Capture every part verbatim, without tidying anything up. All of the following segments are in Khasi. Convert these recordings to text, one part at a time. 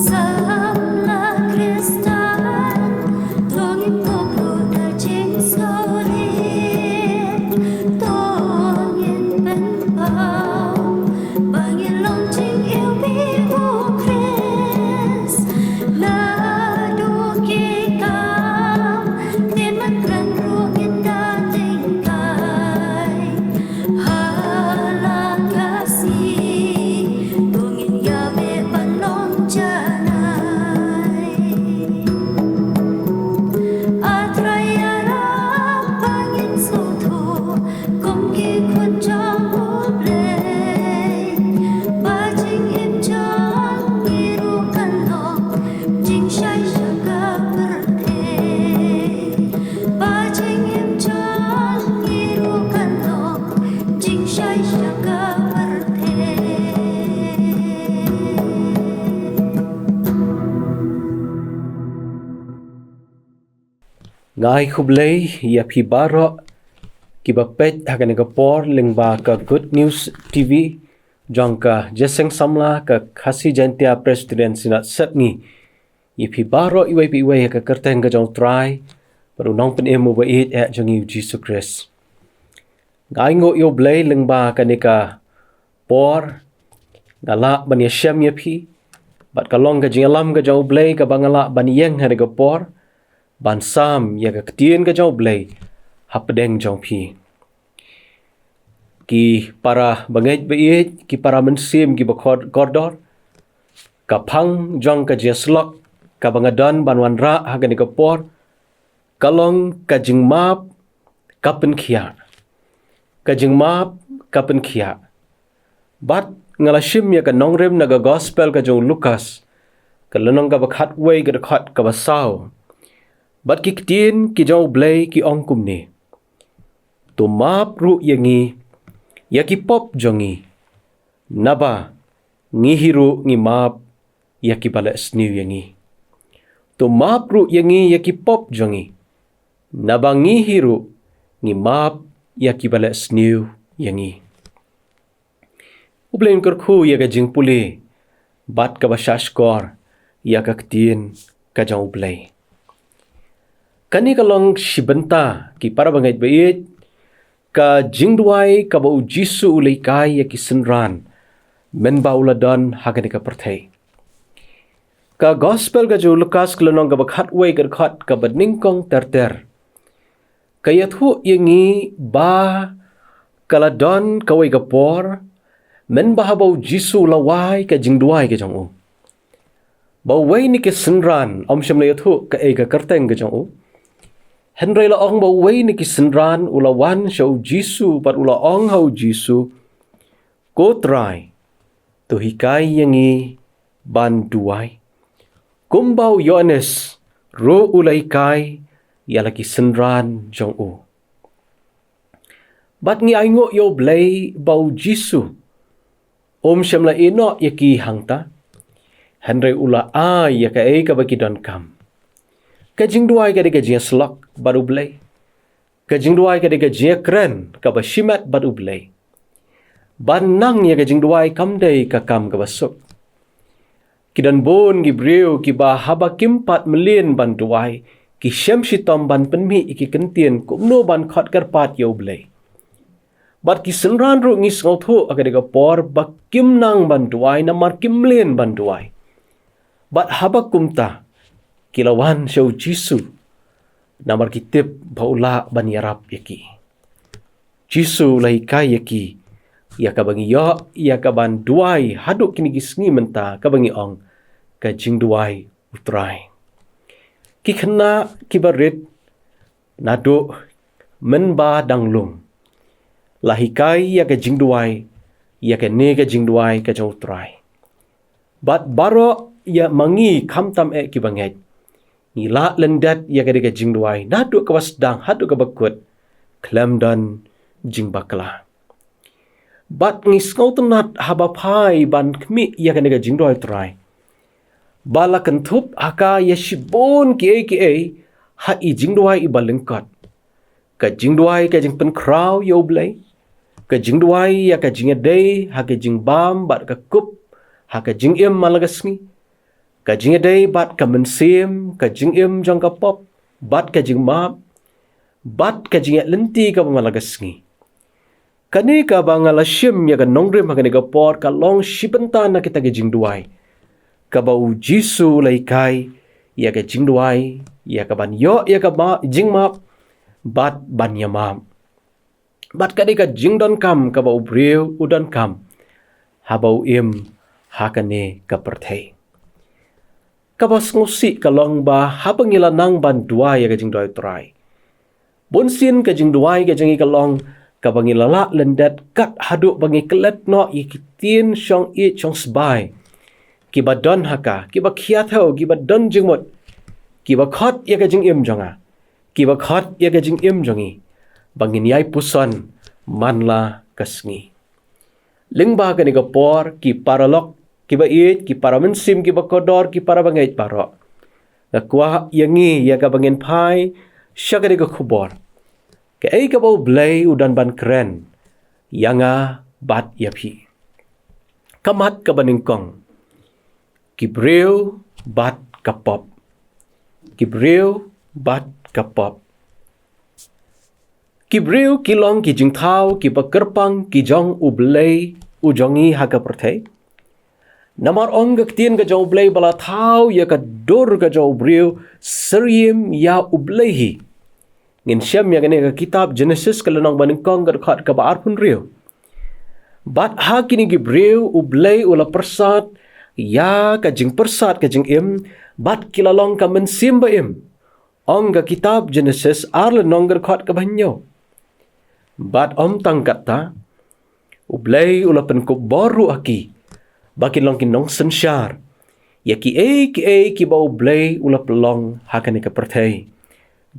Samla Khristan, to ngin kohnguh da jingsngewrit, to ngin pynpaw ba ngin long jingiwbih u Khrist. Naduh ki kam, te mynta ruh ngin da tyngkai. Ha la ka sngi, to ngin ïabeh ban long janai. A Trai, ïarap ba ngin sngewthuh kum ki khun jong U Blei, ba jingim jong ngi ruh kan long jingshai sha ka pyrthei. Ba jingim jong ngi ruh kan long jingshai sha ka pyrthei. Nga ai khublei ïa phi baroh kiba peit ha kane ka por lyngba ka Good News T V jong ka Jingïaseng Samla ka Khasi Jaiñtia Presbyterian Synod Sepngi. Ïa phi baroh iwei pa iwei ha ka kyrteng ka jong U Trai bad U Nongpynim uba ïeit eh jong ngi U Jisu Khrist. Nga ainguh ïa U Blei lyngba kane ka por, nga lah ban ïashem ïa phi, bad ka long ka jingïalam ka jong U Blei kaba nga lah ban ïeng ha kane ka por ban sam ïa ka ktien ka jong U Blei hapdeng jong phi. Ki para bangeit ba ïeit, ki para mynsiem kiba kor-, kordor, ka phang jong ka jingïasyllok kaba nga don ban wanrah ha kane ka por ka long ka jingmap ka pynkhiah. Ka jingmap ka pynkhiah. Bad nga la shim ïa ka nongrim na ka Gospel ka jong u Lukas, ka lynnong kaba khatwei, ka dkhot kaba saw. Bad ki ktien ki jong U Blei ki ong kumne: To map ruh ïa ngi ïa ki pop jong ngi, naba ngi hi ruh ngi map ïa kiba leh sniew ïa ngi. To map ruh ïa ngi ïa ki pop jong ngi, naba ngi hi ruh ngi map ïa kiba leh sniew ïa ngi. U Blei un kyrkhu ïa ka jingpule bad kaba shahshkor ïa ka ktien ka jong U Blei. Kane ka long shi bynta, ki para bangeit ba ïeit, ka jingduwai kaba U Jisu u la hikai ïa ki synran mynba u la don ha kane ka pyrthei. Ka Gospel ka jong u Lukas, ka lynnong kaba khatwei, ka dkhot kaba nyngkong ter ter, ka ïathuh ïa ngi ba ka la don kawei ka por mynba haba U Jisu u la wai ka jingduwai ka jong u, ba uwei na ki synran, ym shym la ïathuh kaei ka kyrteng ka jong u, hynrei la ong ba uwei na ki synran u la wan sha U Jisu bad u la ong ha U Jisu: Ko Trai, to hikai ïa ngi ban duwai, kumba u Ïoannis ruh u la hikai ïa la ki synran jong u. Bad ngi ainguh ïa U Blei ba U Jisu um shym la ïehnoh ïa ki hangta, hynrei u la ai ïa kaei kaba ki donkam. Ka jingduwai ka dei ka jingïasyllok bad U Blei. Ka jingduwai ka dei ka jingïakren kaba shimet bad U Blei. Ban nang ïa ka jingduwai kam dei ka kam kaba suk. Ki don bun ki briew kiba haba kim pat mlien ban duwai, ki shem shitom ban pynmih ïa ki kyntien kumno ban khot kyrpad ïa U Blei. Bad ki synran ruh ngi sngewthuh ha kane ka por ba kim nang ban duwai namar kim mlien ban duwai. Bad haba kumta, ki la wan sha U Jisu namar ki tip ba u lah ban ïarap ïa ki. Jisu u la hikai ïa ki ïa kaba ngi ïoh ïa ka ban duwai haduh kine ki sngi mynta, kaba ngi ong ka jingduwai U Trai. Ki khynnah kiba rit naduh mynba dang lum la hikai ïa ka jingduwai, ïa kane ka jingduwai ka jong U Trai. Bad baroh ïa ma ngi, khamtam eh kiba ngeit, ngi lah lyndet ïa kane ka jingduwai naduh kaba sdang haduh kaba kut, khlem don jingbakla. Bad ngi sngewtynnat haba phai ban khmih ïa kane ka jingduwai Trai, ba la kynthup ha ka ïa shibun kiei kiei ha i jingduwai iba lyngkot. Ka jingduwai ka jingpynkhraw ïa U Blei, ka jingduwai ïa ka jingïadei ha ka jingbam bad ka kup ha ka jingim man la ka sngi, ka jingïadei bad ka mynsiem, ka jingim jong ka pop bad ka jingmap, bad ka jingïaid lynti kaba man la ka sngi. Kane kaba nga la shim ïa ka nongrim ha kane ka por ka long shi bynta na kita ki jingduwai kaba U Jisu u la hikai ïa ka jingduwai, ïa ka ban ïoh ïa ka ma-, jingmap bad ban ïamap. Bad ka dei ka jingdonkam kaba u briew u donkam haba u im ha kane ka pyrthei. Kaba sngewsih ka long ba haba ngi la nang ban duwai ïa ka jingduwai Trai, bunsien ka jingduwai ka jong ngi ka long kaba ngi la lah lyndet kat haduh ba ngi klet noh ïa ki ktien shong ïeit shong sbai kiba don ha ka, kiba khia thew, kiba don jingmut, kiba khot ïa ka jingim jong nga, kiba khot ïa ka jingim jong ngi, ba ngin ïai puson man la ka sngi. Lyngba kane ka por, ki paralok kiba ïeit, ki para mynsiem kiba kordor, ki para bangeit baroh, nga kwah ïa ngi ïa kaba ngin phai sha kane ka khubor, kaei kaba U Blei u don ban kren ïa nga bad ïa phi. Ka mat kaba nyngkong, ki briew bad ka pop. Ki briew bad ka pop. Ki briew ki long ki jingthaw kiba kyrpang ki jong U Blei u jong ngi ha ka pyrthei. Namar ong ka ktien ka jong U Blei ba la thaw ïa ka dur ka jong u briew syriem ïa U Blei hi. Ngin shem ïa kane ka kitab Genesis ka lynnong ba nyngkong ka dkhot kaba arphew hynriew. Bad ha kine ki briew U Blei u la pyrsad ïa ka jingpyrsad ka jingim, bad ki la long ka mynsiem ba im. Ong ka kitab Genesis ar lynnong ka dkhot kaba hynñiew. Bad ym tang katta, U Blei u la pynkup bor ruh ha ki ba kin long ki nongsynshar ïa kiei kiei kiba U Blei u la pynlong ha kane ka pyrthei.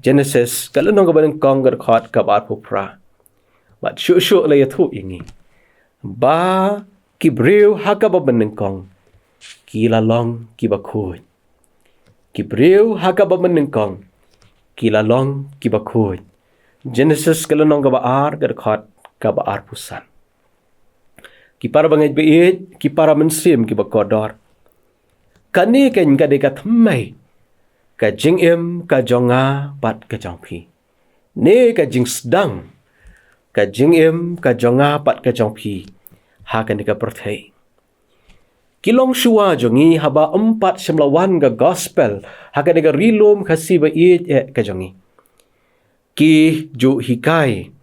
Genesis ka lynnong kaba nyngkong ka dkhot kaba arphew phra. Bad shuh shuh la ïathuh ïa ngi ba ki briew ha kaba mynnyngkong ki la long kiba khuid. Ki briew ha kaba mynnyngkong ki la long kiba khuid. Genesis ka lynnong kaba ar ka dkhot kaba arphew san. Ki para bangeit ba ïeit, ki para mynsiem kiba kordor, kane ka dei ka thymmei ka jingim ka jong nga bad ka jong phi. Ne ka jingsdang ka jingim ka jong nga bad ka jong phi ha kane ka pyrthei. Ki longshuwa jong ngi haba ym pat shym la wan ka gospel ha kane ka ri lum Khasi ba ïeit eh ka jong ngi, ki ju hikai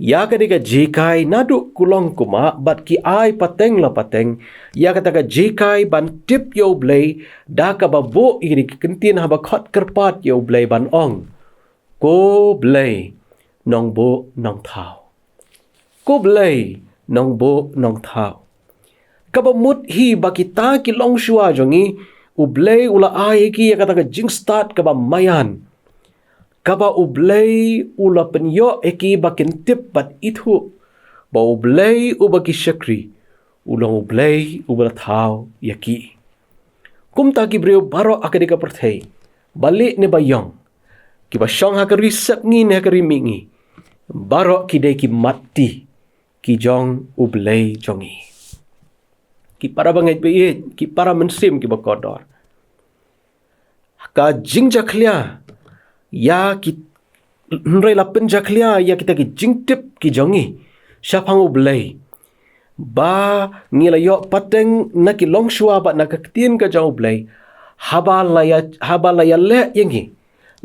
ïa kane ka jinghikai naduh kulong kumah bad ki ai pateng la pateng ïa kata ka jinghikai ban tip ïa U Blei da kaba buh ïa kine ki kyntien haba khot kyrpad ïa U Blei ban ong, Ko Blei Nongbuh Nongthaw. Ko Blei Nongbuh Nongthaw. Kaba mut hi ba kita ki longshuwa jong ngi, U Blei u la ai ïa ki ïa kata ka jingstad kaba maïan, kaba U Blei u la pynïoh ïa ki ba kin tip bad ithuh ba U Blei uba ki shakri u long U Blei uba la thaw ïa ki. Kumta ki briew baroh ha kane ka pyrthei, ba lieh ne ba ïong, kiba shong ha ka ri sepngi ne ha ka ri mihngi, baroh ki dei ki matti ki jong U Blei jong ngi. Ki para bangeit ba ïeit, ki para mynsiem kiba kordor, ka jingjakhlia ïa ki, hynrei la pynjakhlia ïa kita ki jingtip ki jong ngi shaphang U Blei, ba ngi la ïoh pateng na ki longshuwa bad na ka ktien ka jong U Blei, haba la ïa, haba la ïaleh ïa ngi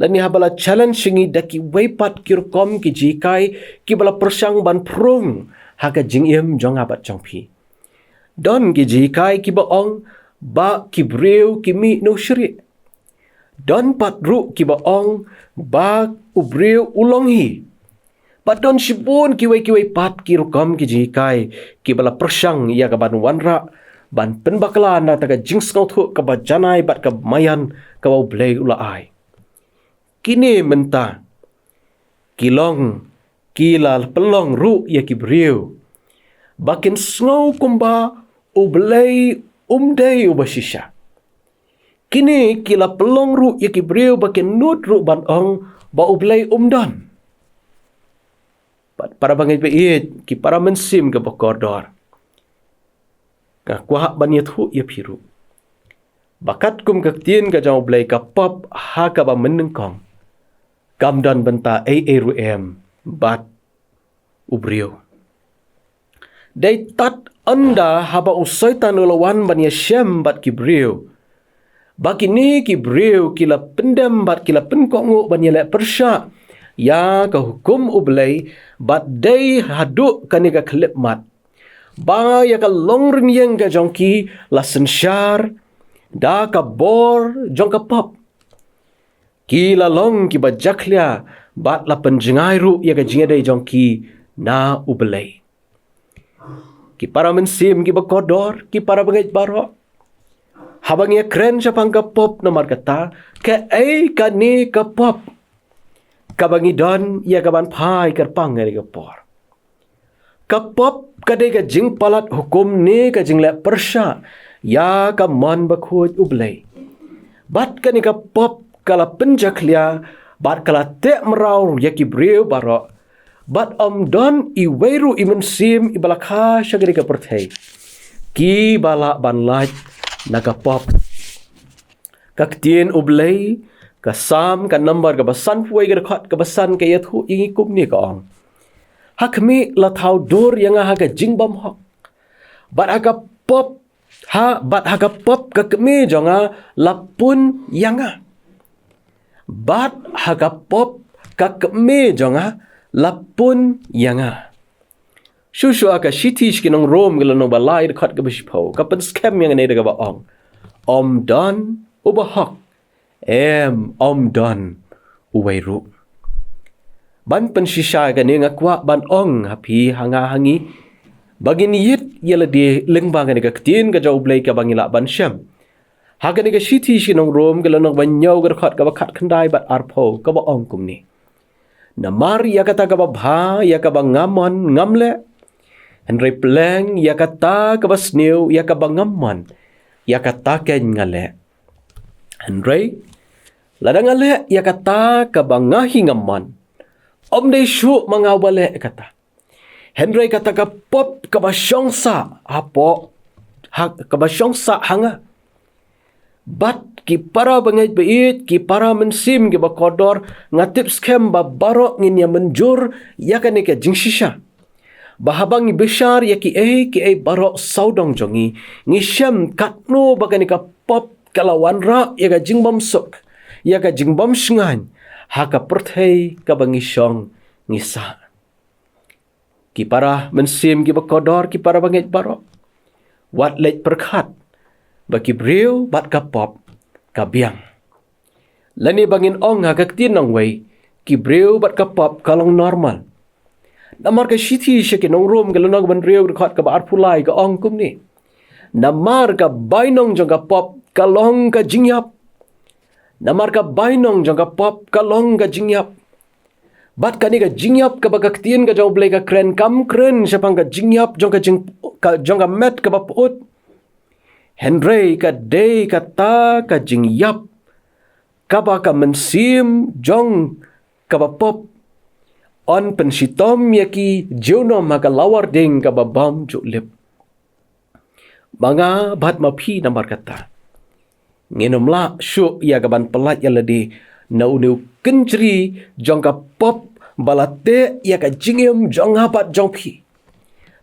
lane haba la challenge ïa ngi da kiwei pat ki rukom ki jinghikai kiba la pyrshang ban phrung ha ka jingim jong nga bad jong phi. Don ki jinghikai kiba ong ba ki briew ki mih nongshrieh. Don pat ruh kiba ong ba u briew u long hi. Bad don shibun kiwei kiwei pat ki rukom ki jinghikai kiba la pyrshang ïa ka ban wanrah, ban pynbakla na kata ka jingsngewthuh kaba janai bad kaba maïan kaba U Blei u la ai. Kine mynta ki long ki la pynlong ruh ïa ki briew ba kin sngew kumba U Blei um dei uba shisha. Kine ki la pynlong ruh ïa ki briew ba kin nud ruh ban ong ba U Blei um don. Bad para bangeit ba ïeit, ki para mynsiem kiba kordor, nga kwah ban ïathuh ïa phi ruh ba katkum ka ktien ka jong U Blei, ka pop ha kaba mynnyngkong kam don bynta ei ei ruh em bad u briew. Dei tad ynda haba u Soitan u la wan ban ïashem bad ki briew, ba kine ki briew ki la pyndem bad ki la pynkohnguh ban ïaleh pyrshah ïa ka hukum U Blei, bad dei haduh kane ka khyllipmat ba ïa ka longrynïeng ka jong ki la synshar da ka bor jong ka pop. Ki la long kiba jakhlia bad la pynjngai ruh ïa ka jingïadei jong ki na U Blei. Ki para mynsiem kiba kordor, ki para bangeit baroh, haba ngi ïakren shaphang ka pop, namar kata, kaei kane ka pop kaba ngi don ïa ka ban phai kyrpang ha kane ka por? Ka pop ka dei ka jingpalat hukum ne ka jingleh pyrshah ïa ka mon bakhuid U Blei. Bad kane ka pop ka la pynjakhlia bad ka la teh mraw ïa ki briew baroh. Bad ym don iwei ruh i mynsiem iba la kha sha kane ka pyrthei kiba lah ban lait na ka pop. Ka ktien U Blei, ka Salm, ka nambar kaba sanphew wei, ka dkhot kaba san, ka ïathuh ïa ngi kumne, ka ong: Ha khmih la thaw dur ïa nga ha ka jingbymhok, bad ha ka pop, ha, bad ha ka pop ka kmie jong nga la pun ïa nga. Bad ha ka pop ka kmie jong nga la pun ïa nga. Shuh shuh ha ka shithi sha ki nong Rom, ka lynnong ba lai, dkhot kaba shiphew, ka pynskhem ïa ngi da kaba ong: Ym don uba hok, em, ym don uwei ruh. Ban pynshisha ïa kane, nga kwah ban ong ha phi, ha nga, ha ngi, ba ngin ïit ïa lade lyngba kane ka ktien ka jong U Blei kaba ngi lah ban shem. Ha kane ka shithi sha ki nong Rom, ka lynnong ba hynñiew, ka dkhot kaba khatkhyndai bad arphew, kaba ong kumne: Namar ïa kata kaba bha ïa kaba nga mon ngam leh, hynrei pleng ïa kata kaba sniew ïa kaba ngam mon, ïa kata keiñ nga leh. Hynrei lada nga leh ïa kata kaba nga hi ngam mon, ym dei shuh ma nga uba leh ïa kata, hynrei kata ka pop kaba shong sah hapoh, ha, kaba shong sah ha nga. Bad ki para bangeit ba ïeit, ki para mynsiem kiba kordor, nga tip skhem ba baroh ngin ïa mynjur ïa kane ka jingshisha, ba haba ngi bishar ïa kiei kiei baroh sawdong jong ngi, ngi shem katno ba kane ka pop ka la wanrah ïa ka jingbymsuk, ïa ka jingbymshngaiñ ha ka pyrthei kaba ngi shong ngi sah. Ki para mynsiem kiba kordor, ki para bangeit baroh, wat leit pyrkhat ba ki briew bad ka pop ka biang. Lane ba ngin ong ha ka ktien nongwei, ki briew bad ka pop ka long normal. Namar ka shithi sha ki nong Rom, ka lynnong ba hynriew, dkhot kaba arphew lai, ka ong kumne: Namar ka bainong jong ka pop ka long ka jingïap. Namar ka bainong jong ka pop ka long ka jingïap. Bad kane ka jingïap kaba ka ktien ka jong U Blei ka kren, kam kren shaphang ka jingïap jong ka jing, ka, jong ka met kaba pyut. Hynrei ka dei kata ka jingïap kaba ka mynsiem jong kaba pop yn pynshitom ïa ki junom ha ka lawar ding kaba bym ju lip. Ma nga bad ma phi, namar kata, ngin ym lah shuh ïa ka ban pyllait ïa lade na une u kynjri jong ka pop ba la teh ïa ka jingim jong nga bad jong phi.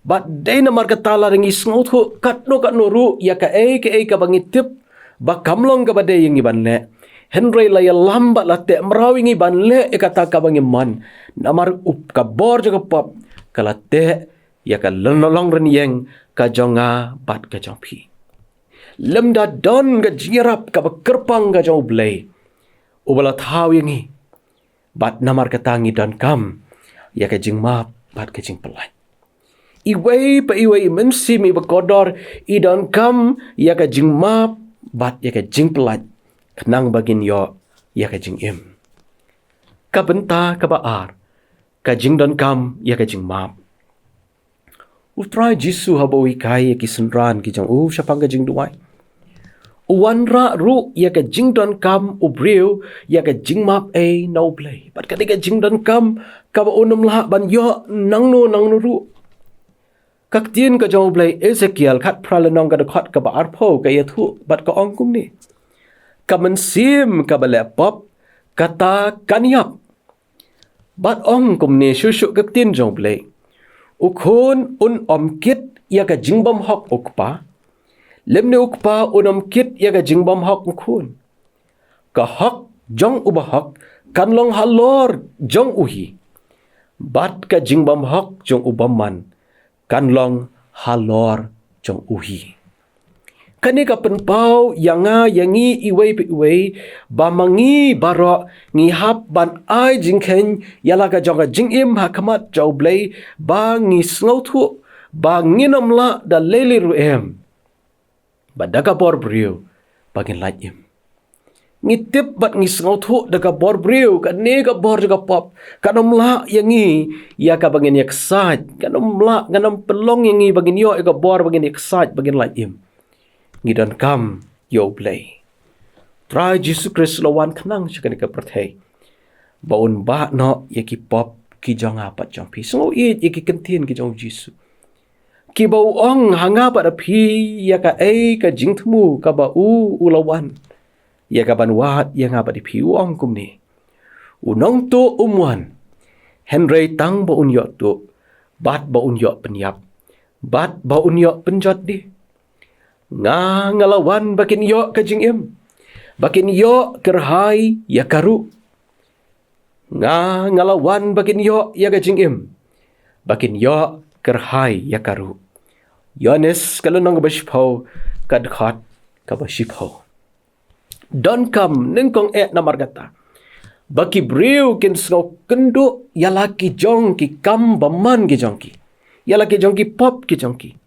Bad dei namar kata, lada ngi sngewthuh katno katno ruh ïa kaei kaei kaba ngi tip ba kam long kaba dei ïa ngi ban leh, hynrei la ïalam bad la teh mraw ïa ngi ban leh ïa kata kaba ngi mon, namar u, ka bor jong ka pop ka la teh ïa ka lon-, longrynïeng ka jong nga bad ka jong phi. Lymda don ka jingïarap kaba kyrpang ka jong U Blei uba la thaw ïa ngi, bad namar kata ngi donkam ïa ka jingmap bad ka jingpyllait. Iwei pa iwei i mynsiem iba kordor i donkam ïa ka jingmap bad ïa ka jingpyllait, khnang ba ngin ïoh ïa ka jingim. Ka bynta kaba ar, ka jingdonkam ïa ka jingmap. U Trai Jisu haba u hikai ïa ki synran ki jong u shaphang ka jingduwai, u wanrah ruh ïa ka jingdonkam u briew ïa ka jingmap ei na U Blei. Bad kane ka jingdonkam kaba un ym lah ban ïoh nangno nangno ruh. Ka ktien ka jong U Blei, Ezekiel khatphra lynnong ka dkhot kaba arphew ka ïathuh bad ka ong kumne: Ka mynsiem kaba leh pop, kata kan ïap. Bad ong kumne shuh shuh ka ktien jong U Blei: U khun un ym kit ïa ka jingbymhok u kpa, lymne u kpa un ym kit ïa ka jingbymhok u khun. Ka hok jong u bahok kan long halor jong u hi, bad ka jingbymhok jong u bymman kan long halor jong u hi. Kane ka pynpaw ïa nga ïa ngi iwei pa iwei ba ma ngi baroh ngi hap ban ai jingkheiñ ïa la ka jong ka jingim ha khmat jong U Blei, ba ngi sngewthuh ba ngin ym lah da lei lei ruh em ba da ka bor briew ba ngin lait im. Ngi tip bad ngi sngewthuh da ka bor briew, kane ka bor jong ka pop kan ym lah ïa ngi ïa kaba ngin ïaksaid, kan ym lah, kan ym pynlong ïa ngi ba ngin ïoh ïa ka bor ba ngin ïaksaid ba ngin lait im. Ngi donkam ïa U Blei. Trai Jisu Khrist la wan khnang sha kane ka pyrthei ba un bah noh ïa ki pop ki jong nga bad jong phi. Sngew ïeit ïa ki kyntien ki jong U Jisu, kiba u ong ha nga bad ha phi ïa kaei ka jingthmu kaba u u la wan ïa kaban wad ïa nga bad ïa phi. U ong kumne: U nongtuh um wan hynrei tang ba un ïoh tuh, bad ba un ïoh pynïap, bad ba un ïoh pynjot de. Nga, nga la wan ba kin ïoh ka jingim, ba kin ïoh kyrhai ïa ka ruh. Nga, nga la wan ba kin ïoh ïa ka jingim, ba kin ïoh kyrhai ïa ka ruh. Ïoannis ka lynnong kaba shiphew, ka dkhot kaba shiphew. Donkam nyngkong eh namar kata ba ki briew kin sngew kynduh ïa la ki jong ki kam bymman ki jong ki, ïa la ki jong ki pop ki jong ki.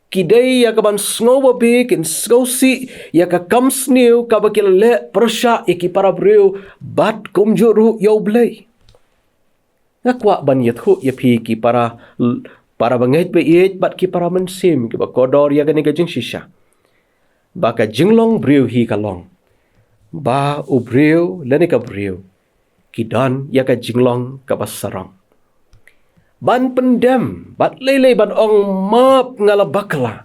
Ki dei ïa kaban sngew babe, kin sngewsih ïa ka kam sniew kaba ki la leh pyrshah ïa ki para briew bad kumjuh ruh ïa U Blei. Nga kwah ban ïathuh ïa phi ki para, para bangeit ba ïeit bad ki para mynsiem kiba kordor ïa kane ka jingshisha, ba ka jinglong briew hi ka long ba u briew lane ka briew ki don ïa ka jinglong kaba sarong ban pyndem, bad lei lei ban ong map nga la bakla,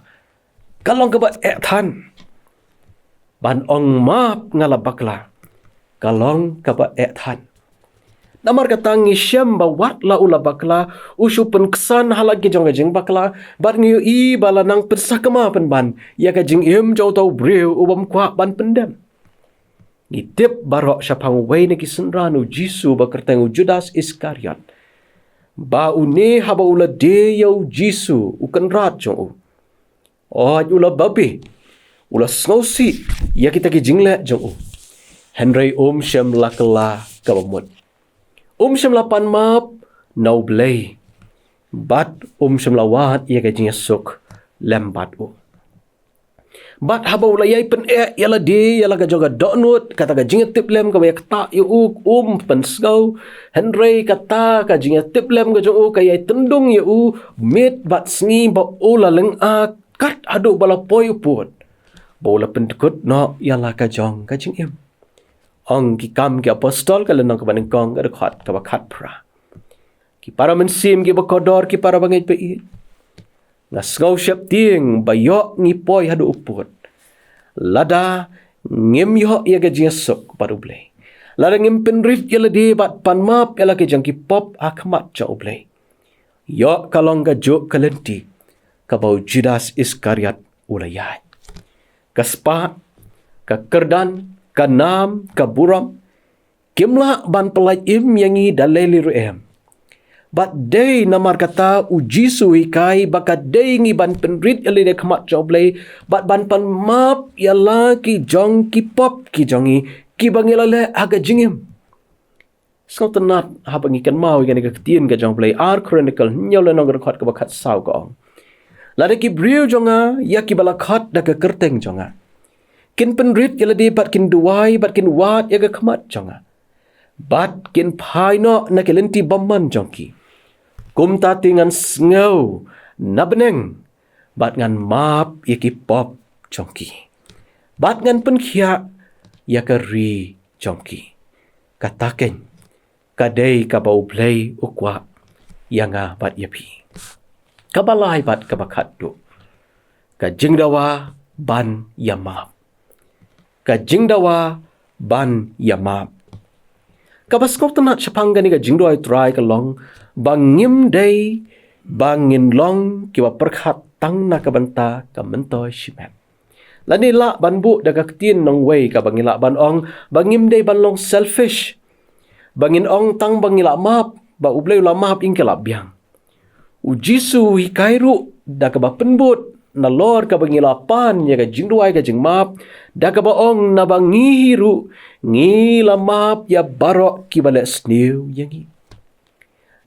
ka long kaba eh than. Ban ong map nga la bakla, ka long kaba eh than. Namar kata ngi shem ba wat la u la bakla, u shu pynksan ha la ki jong ka jingbakla, bad ngi ïohi ba la nang pynsakma pynban ïa ka jingim jong uta u briew u bym kwah ban pyndem. Ngi tip baroh shaphang uwei na ki synran U Jisu ba kyrteng u Judas Iskariot, ba une haba u la die ïa U Jisu U Kynrad jong u, oi u la babe, u la sngewsih ïa kita ki jingleh jong u. Hynrei um shym la kylla kaba mut. Um shym la pan map na U Blei, bad um shym la wad ïa ka jingïasuk lem bad u. Bad haba u la ïai pyneh ïa lade ïa la ka jong ka dohnud, kata ka jingïatiplem kaba ïa ktah ïa u, um pynsngew. Hynrei kata ka jingïatiplem ka jong u ka ïai tyndung ïa u miet bad sngi, ba u la lynga kat haduh ba la poi u pud, ba u la pyndkut noh ïa la ka jong ka jingim. Ong Ki Kam ki Apostol ka lynnong kaba nyngkong ka dkhot kaba khatphra. Ki para mynsiem kiba kordor, ki para bangeit ba ïeit, nga sngew sheptieng ba ïoh ngi poi haduh u pud lada ngim ïoh ïa ka jingïasuk bad U Blei, lada ngim pynrit ïa lade bad pan map ïa la ki jong ki pop ha khmat jong U Blei. Ïoh ka long ka juh ka lynti kaba u Judas Iskariot u la ïaid. Ka spah, ka kyrdan, ka nam, ka burom, kim lah ban pyllait im ïa ngi da lei lei ruh em. Bad dei namar kata U Jisu u hikai ba ka dei ngi ban pynrit ïa lade ha khmat jong U Blei, bad ban pan map ïa la ki jong ki pop ki jong ngi kiba ngi la leh ha ka jingim. Sngewtynnad haba ngi kynmaw ïa kane ka ktien ka jong U Blei, Ar Chronicle hynñiew lynnong ka dkhot kaba khatsaw ka ong: Lada ki briew jong nga ïa kiba la khot da ka kyrteng jong nga kin pynrit ïa lade bad kin duwai bad kin wad ïa ka khmat jong nga, bad kin phai noh na ki lynti bymman jong ki. Kumta te ngan sngew na bneng bad ngan map ïa ki pop jong ki, bad ngan pynkhiah ïa ka ri jong ki. Kata keiñ ka dei kaba U Blei u kwah ïa nga bad ïa phi. Kaba lai bad kaba khatduh, ka jingdawa ban ïa map. Ka jingdawa ban ïa map. Kaba sngewtynnat shaphang kane ka jingduwai Trai ka long ba ngim dei ba ngin long kiba pyrkhat tang na ka bynta ka myntoi shimet. Lane lah ban buh da ka ktien nongwei kaba ngi lah ban ong ba ngim dei ban long selfish, ba ngin ong tang ba ngi lah map, ba U Blei u lah map, ïa ngi ki lah biang. U Jisu u hikai ruh da kaba pynbud nalor kaba ngi lah pan ïa ka jingduwai ka jingmap, da kaba ong naba ngi hi ruh ngi lah map ïa baroh kiba leh sniew ïa ngi.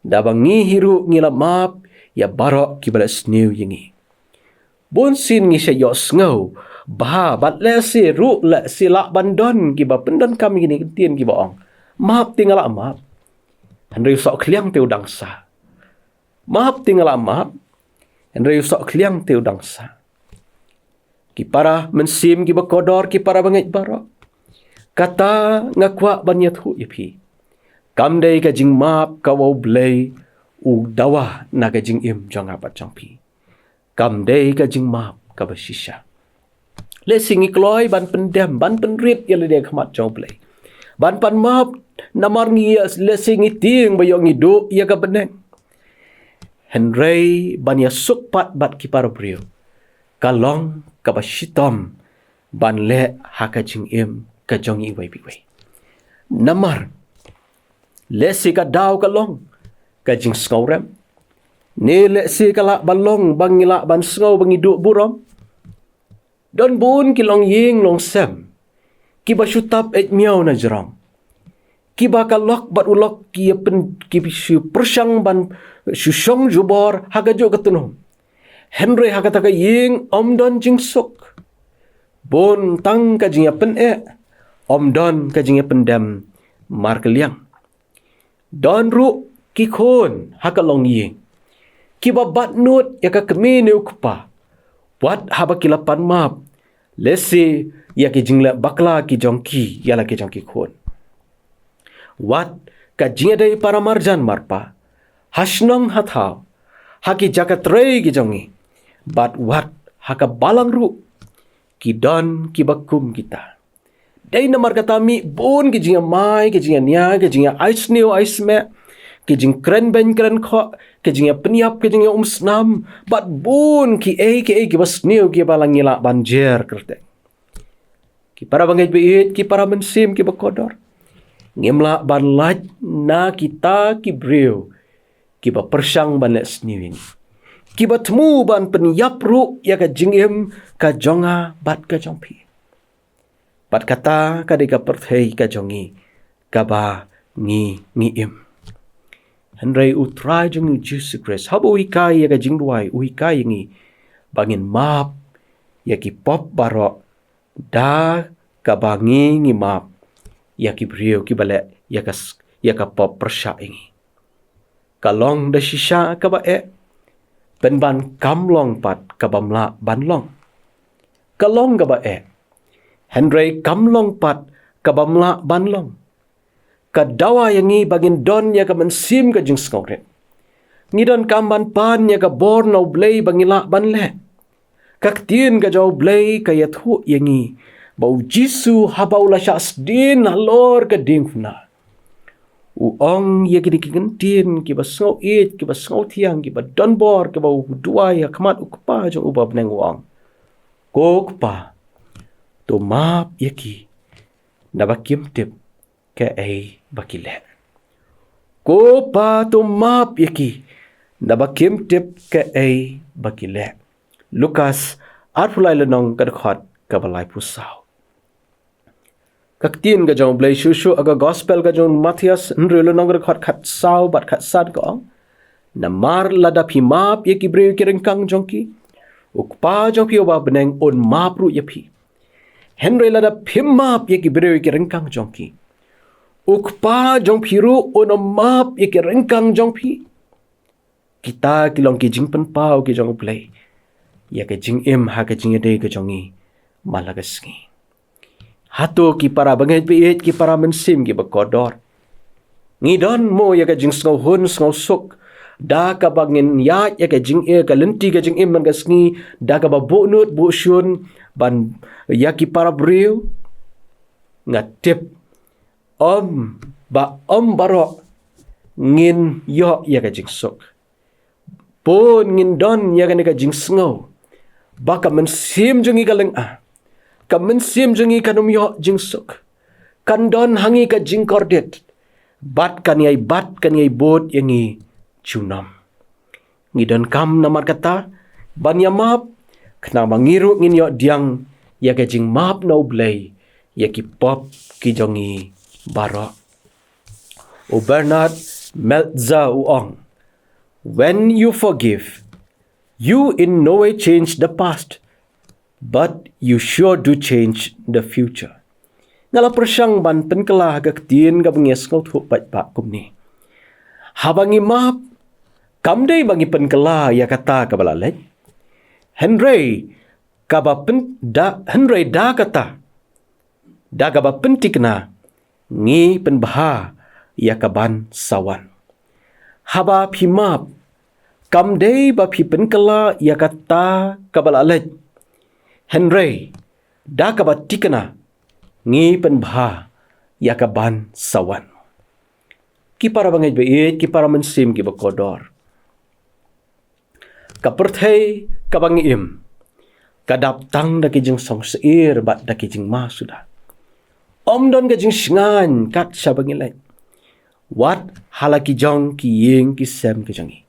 Naba ngi hi ruh ngi lah map ïa baroh kiba leh sniew ïa ngi. Bun sien ngi shait ïohsngew bha, bad lehse ruh, lehse lah ban don kiba pyndonkam ïa kine ki ktien kiba ong, map te nga lah map, hynrei u sohkhliang te u dang sah. Map te nga lah map, hynrei u sohkhliang te u dang sah. Ki para mynsiem kiba kordor, ki para bangeit baroh, kata nga kwah ban ïathuh ïa phi, kam dei ka jingmap kaba U Blei u dawa na ka jingim jong nga bad jong phi. Kam dei ka jingmap kaba shisha. Lehse ngi kloi ban pyndem, ban pynrit ïa lade ha khmat jong U Blei, ban pan map, namar ngi, lehse ngi tieng ba ïoh ngi duh ïa ka bneng. Hynrei ban ïasuk pat bad ki para briew ka long kaba shitom ban leh ha ka jingim ka jong iwei pa iwei. Namar lehse ka daw ka long ka jingsngewrem, ne lehse ka lah ban long ba ngi lah ban sngew ba ngi duh burom. Don bun ki longïing longsem kiba shu tap eit miaw na jrong, kiba ka lok bad u lok ki ïa pyn, ki shu pyrshang ban shu shong jubor ha kajuh ka tnum. Hynrei ha kata ka ïing ym don jingsuk, bun tang ka jingïapyneh, ym don ka jingïapyndem markylliang. Don ruh ki khun ha ka longïing kiba bat nud ïa ka kmie ne u kpa, wat haba ki la pan map, lehse ïa ki jingleh bakla ki jong ki ïa la ki jong ki khun. Wat ka jingïadei para marjan marpa, ha shnong ha thaw, ha ki jaka trei ki jong ngi, bad wat ha ka balang ruh, ki don kiba kum kita. Dei namar kata mih bun ki jingïamai, ki jingïania, ki jingïa ai sniew ai smeh, ki jingkren beiñ kren khoh, ki jingïapynïap, ki jingïaumsnam, bad bun kiei kiei kiba sniew kiba la ngi lah ban jer kyrteng. Ki para bangeit ba ïeit, ki para mynsiem kiba kordor, ngim lah ban lait na kita ki briew kiba pyrshang ban leh sniew ïa ngi, kiba thmu ban pynïap ruh ïa ka jingim ka jong nga bad ka jong phi. Bad kata ka dei ka pyrthei ka jong ngi kaba ngi, ngi im. Hynrei U Trai jong ngi U Jisu Khrist, haba u hikai ïa ka jingduwai, u hikai ïa ngi ba ngin map ïa ki pop baroh, da kaba ngi, ngi map ïa ki briew kiba leh ïa ka s-, ïa ka pop pyrshah ïa ngi. Ka long da shisha kaba eh, pynban kam long pat kaba mlah ban long. Ka long kaba eh, hynrei kam long pat kaba mlah ban long. Ka dawa ïa ngi ba ngin don ïa ka mynsiem ka jingsngewrit. Ngi donkam ban pan ïa ka bor na U Blei ba ngi lah ban leh. Ka ktien ka jong U Blei ka ïathuh ïa ngi ba U Jisu haba u la shah sdien halor ka diengphna, u ong ïa kine ki kyntien kiba sngew ïeit, kiba sngew thiang, kiba don bor, kiba u duwai ha khmat U Kpa jong u ba ha bneng, u ong, "Ko Kpa, to map ïa ki, naba kim tip kaei ba ki leh. Ko Pa, to map ïa ki, naba kim tip kaei ba ki leh." Lukas arphew lai lynnong, ka dkhot kaba laiphew saw. Ka ktien ka jong U Blei shuh shuh ha ka gospel ka jong u Mathaios hynriew lynnong, ka dkhot khatsaw bad khatsan, ka ong, "Namar lada phi map ïa ki briew ïa ki ryngkang jong ki, U Kpa jong phi uba ha bneng un map ruh ïa phi. Hynrei lada phim map ïa ki briew ïa ki ryngkang jong ki, U Kpa jong phi ruh un ym map ïa ki ryngkang jong phi. Kita ki long ki jingpynpaw ki jong U Blei ïa ka jingim ha ka jingïadei ka jong ngi man la ka sngi. Hato ki para bangeit ba ïeit, ki para mynsiem kiba kordor, ngi don mo ïa ka jingsngewhun sngewsuk da kaba ngin ïaid ïa ka jingim, ka lynti ka jingim man ka sngi da kaba buh nud buh shun ban ïa ki para briew? Nga tip ym ba ym baroh ngin ïoh ïa ka jingsuk. Bun ngin don ïa kane ka jingsngew ba ka mynsiem jong ngi ka lynga, ka mynsiem jong ngi kan ym ïoh jingsuk, kan don ha ngi ka jingkordit, bad kan ïai bat, kan ïai bud ïa ngi junom. Ngi donkam namar kata ban ïa map, khnang ba ngi ruh ngin ïoh diang ïa ka jingmap na U Blei ïa ki pop ki jong ngi baroh. U Bernard Meltzer u ong, "When you forgive, you in no way change the past, but you sure do change the future." Nga la pyrshang ban pynkylla ha ka ktien kaba ngi sngewthuh paidbah kumne: haba ngi map, kam dei ba ngi pynkylla ïa kata kaba la leit, hynrei kaba pyn-, da, hynrei da kata, da kaba pynthikna, ngi pynbha ïa kaban sa wan. Haba phi map, kam dei ba phi pynkylla ïa kata kaba la leit, hynrei da kaba thikna, ngi pynbha ïa kaban sa wan. Ki para bangeit ba ïeit, ki para mynsiem kiba kordor, ka pyrthei kaba ngi im ka dap tang da ki jingsngewsih bad da ki jingma suda. Ym don ka jingshngaiñ kat shaba ngi leit, wat ha la ki jong ki ïing ki sem ki jong ngi.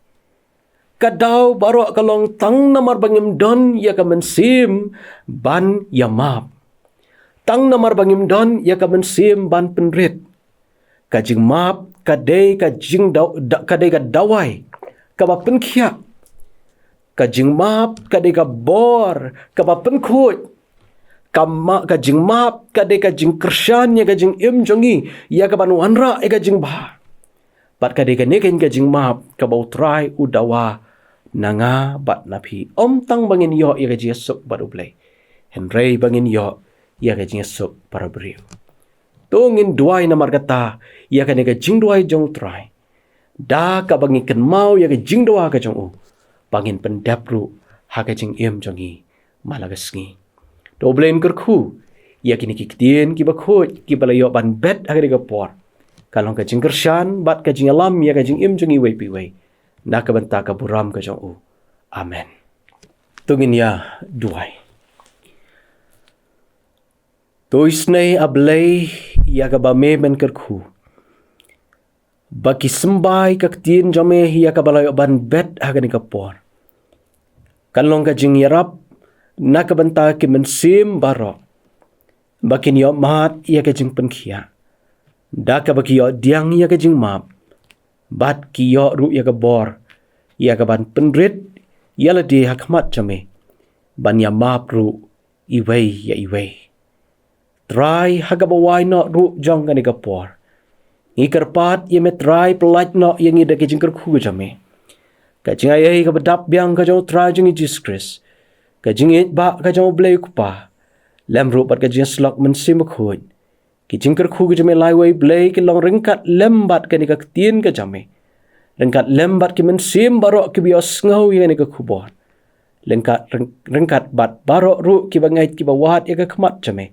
Ka daw baroh ka long tang namar ba ngim don ïa ka mynsiem ban ïa map, tang namar ba ngim don ïa ka mynsiem ban pynrit. Ka jingmap ka dei ka jingdaw-, da-, ka dei ka dawai kaba pynkhiah. Ka jingmap ka dei ka bor kaba pynkhuid. Ka ma-, ka jingmap ka dei ka jingkyrshan ïa ka jingim jong ngi ïa kaban wanrah ïa ka jingbha. Bad ka dei kane ka jingmap kaba U Trai u dawa na nga bad na phi, ym tang ba ngin ïoh ïa ka jingsuk bad U Blei, hynrei ba ngin ïoh ïa ka jingsuk para briew. To ngin duwai namar kata ïa kane ka jingduwai jong U Trai, da kaba ngi kynmaw ïa ka jingdawa ka jong u, ba ngin pyndep ruh ha ka jingim jong ngi man la ka sngi. To U Blei un kyrkhu ïa kine ki ktien kiba khuid kiba la ïoh ban bet ha kane ka por, kan long ka jingkyrshan bad ka jingïalam ïa ka jingim jong ngi iwei pa iwei, na ka bynta ka burom ka jong u. Amen. To ngin ïa duwai. To isynei, A Blei, ïa kaba me men kyrkhu ba ki symbai ka ktien jong me ïa kaba la ïoh ban bet ha kane ka por, kan long ka jingïarap na ka bynta ki mynsiem baroh, ba kin ïoh mad ïa ka jingpynkhiah, da kaba ki ïoh diang ïa ka jingmap, bad ki ïoh ruh ïa ka bor ïa kaban pynrit ïa lade ha khmat jong me, ban ïa map ruh iwei ïa iwei. Trai, ha kaba wai noh ruh jong kane ka por, ngi kyrpad ïa me Trai, pyllait noh ïa ngi da ka jingkyrkhu ka jong me. Ka jingaiei kaba dap biang ka jong U Trai jong ngi Jisu Khrist, ka jingïeit ba ka jong U Blei U Kpa, lem ruh bad ka jingïasyllok Mynsiem Bakhuid, ki jingkyrkhu ka jong me laiwei Blei, ki long ryngkat lem bad kane ka ktien ka jong me, ryngkat lem bad ki mynsiem baroh kiba ïohsngew ïa kane ka khubor, ryngkat, ryng-, ryngkat bad baroh ruh kiba ngeit kiba wad ïa ka khmat jong me,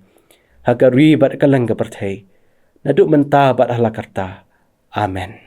ha ka ri bad ka lyngkar pyrthei, naduh mynta bad hala karta. Amen.